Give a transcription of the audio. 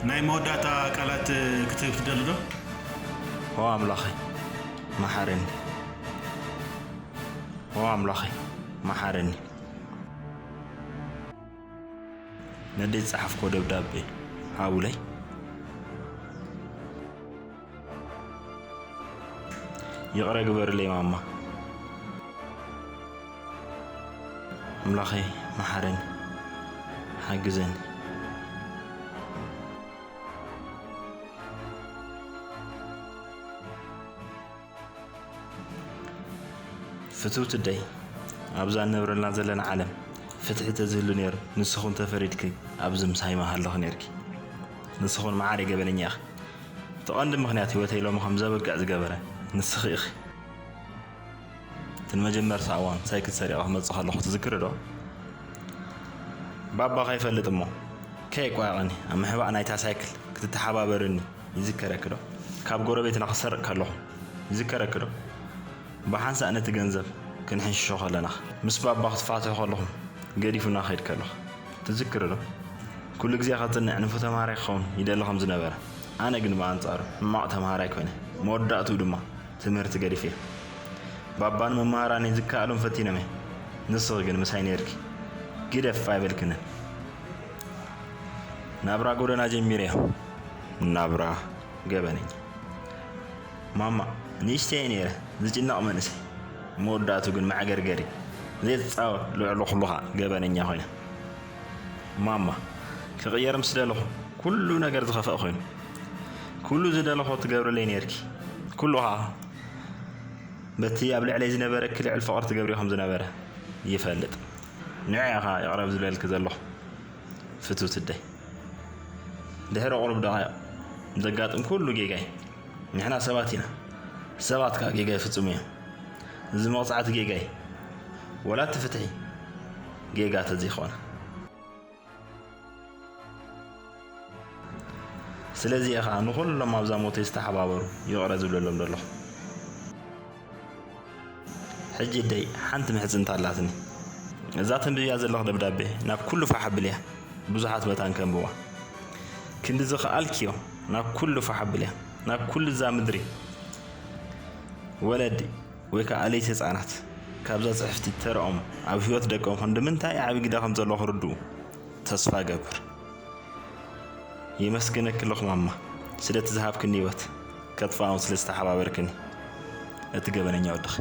ናይ መወዳእታ ቃላት ክትህብ ትደሊ ዶ? ኦ ኣምላኸይ መሓረኒ፣ ኦ ኣምላኸይ መሓረኒ። ነደይ ዝጸሓፍኮ ደብዳቤ ሃቡለይ። ይቕረ ግበርለይ ማማ። ኣምላኸይ መሓረኒ፣ ሓግዘኒ። ፍትውቲ ኣደይ፣ ኣብዛ ንነብረላ ዘለና ዓለም ፍትሒ ተዝህሉ ነይሩ፣ ንስኹን ተፈሪድኪ ኣብዚ ምሳይ ምሃለኹ ነይርኪ። ንስኹን መዓረይ ገበነኛ ኢኺ። እቲ ቀንዲ ምኽንያት ህይወተይ ሎሚ ከም ዘብቅዕ ዝገበረ ንስኺ ኢኺ። እቲ ንመጀመርታ እዋን ሳይክል ሰሪቐ ክመጽእ ከለኹ ትዝክሪ ዶ? ባባ ከይፈልጥ እሞ ከየቋየቐኒ ኣብ ምሕባእ ናይታ ሳይክል ክትተሓባበርኒ ይዝከረኪ ዶ? ካብ ጎረቤትና ክሰርቕ ከለኹ ይዝከረኪ ዶ? ብሓንሳእ ነቲ ገንዘብ ክንሕንሽሾ ከለና ምስ ባባ ክትፋትሑ ከለኹም ገዲፉና ከይድ ከለኹ ትዝክሪ ዶ? ኩሉ ግዜ ከጽንዕ ንፉዕ ተምሃራይ ክኸውን ይደሊ ከም ዝነበረ፣ ኣነ ግን ብኣንጻሩ ሕማቕ ተምሃራይ ኮይነ፣ መወዳእትኡ ድማ ትምህርቲ ገዲፈዮ። ባባን መማህራነይ ዝከኣሎም ፈቲኖም እዮም። ንስኺ ግን ምሳይ ነይርኪ። ግደፍ ኣይበልክንን። ናብራ ጎደና ጀሚረዮ። ናብራ ገበነኛ። ማማ፣ ንእሽተይ ነይረ፣ ዝጭነቕ መንእሰይ። መወዳእቱ ግን መዕገርገሪ፣ ዘይትጻወር፣ ልዕሊ ኩሉ ኸኣ ገበነኛ ኮይነ። ማማ፣ ክቕየር ምስ ደለኹ፣ ኩሉ ነገር ዝኸፍአ ኮይኑ። ኩሉ ዝደለኹ ትገብርለይ ነይርኪ። ኩሉ ኸኣ በቲ ኣብ ልዕለይ ዝነበረኪ ልዕል ፍቕሪ ትገብርዮ ከም ዝነበረ ይፈልጥ። ንዕኡ ኢኻ ይቕረ ዝብለልኪ ዘለኹ ፍትውቲ ኣደይ። ድሕሪ ቁሩብ ደቓይቕ ዘጋጥም ኩሉ ጌጋይ። ንሕና ሰባት ኢና። ሰባት ከኣ ጌጋ ይፍጽሙ እዮም። እዚ መቕጻዕቲ ጌጋይ። ወላ እቲ ፍትሒ ጌጋ ተዘይኾነ። ስለዚ እየ ኸኣ ንኹሎም ኣብዛ ሞተይ ዝተሓባበሩ ይቕረ ዝብለሎም ዘለኹ። ሕጂ ኣደይ ሓንቲ ምሕጽንታ ኣላትኒ። እዛ ተንብብያ ዘለኹ ደብዳቤ ናብ ኩሉ ፋሕ ኣብልያ። ብዙሓት መታን ከንብዋ። ክንዲ ዝኸኣልክዮ ናብ ኩሉ ፋሕ ኣብልያ። ናብ ኩሉ እዛ ምድሪ። ወለዲ ወይ ከኣ ኣለይቲ ህጻናት ካብዛ ጽሕፍቲ ተረኦም ኣብ ህይወት ደቆም ክንዲ ምንታይ ዓቢ ግደ ከም ዘለዎ ክርድኡ ተስፋ እገብር። የመስግነኪ ኣለኹ ማማ፣ ስለቲ ዝሃብክኒ ህይወት፣ ከጥፍኣ እውን ስለ ዝተሓባበርክኒ፣ እቲ ገበነኛ ወድኺ።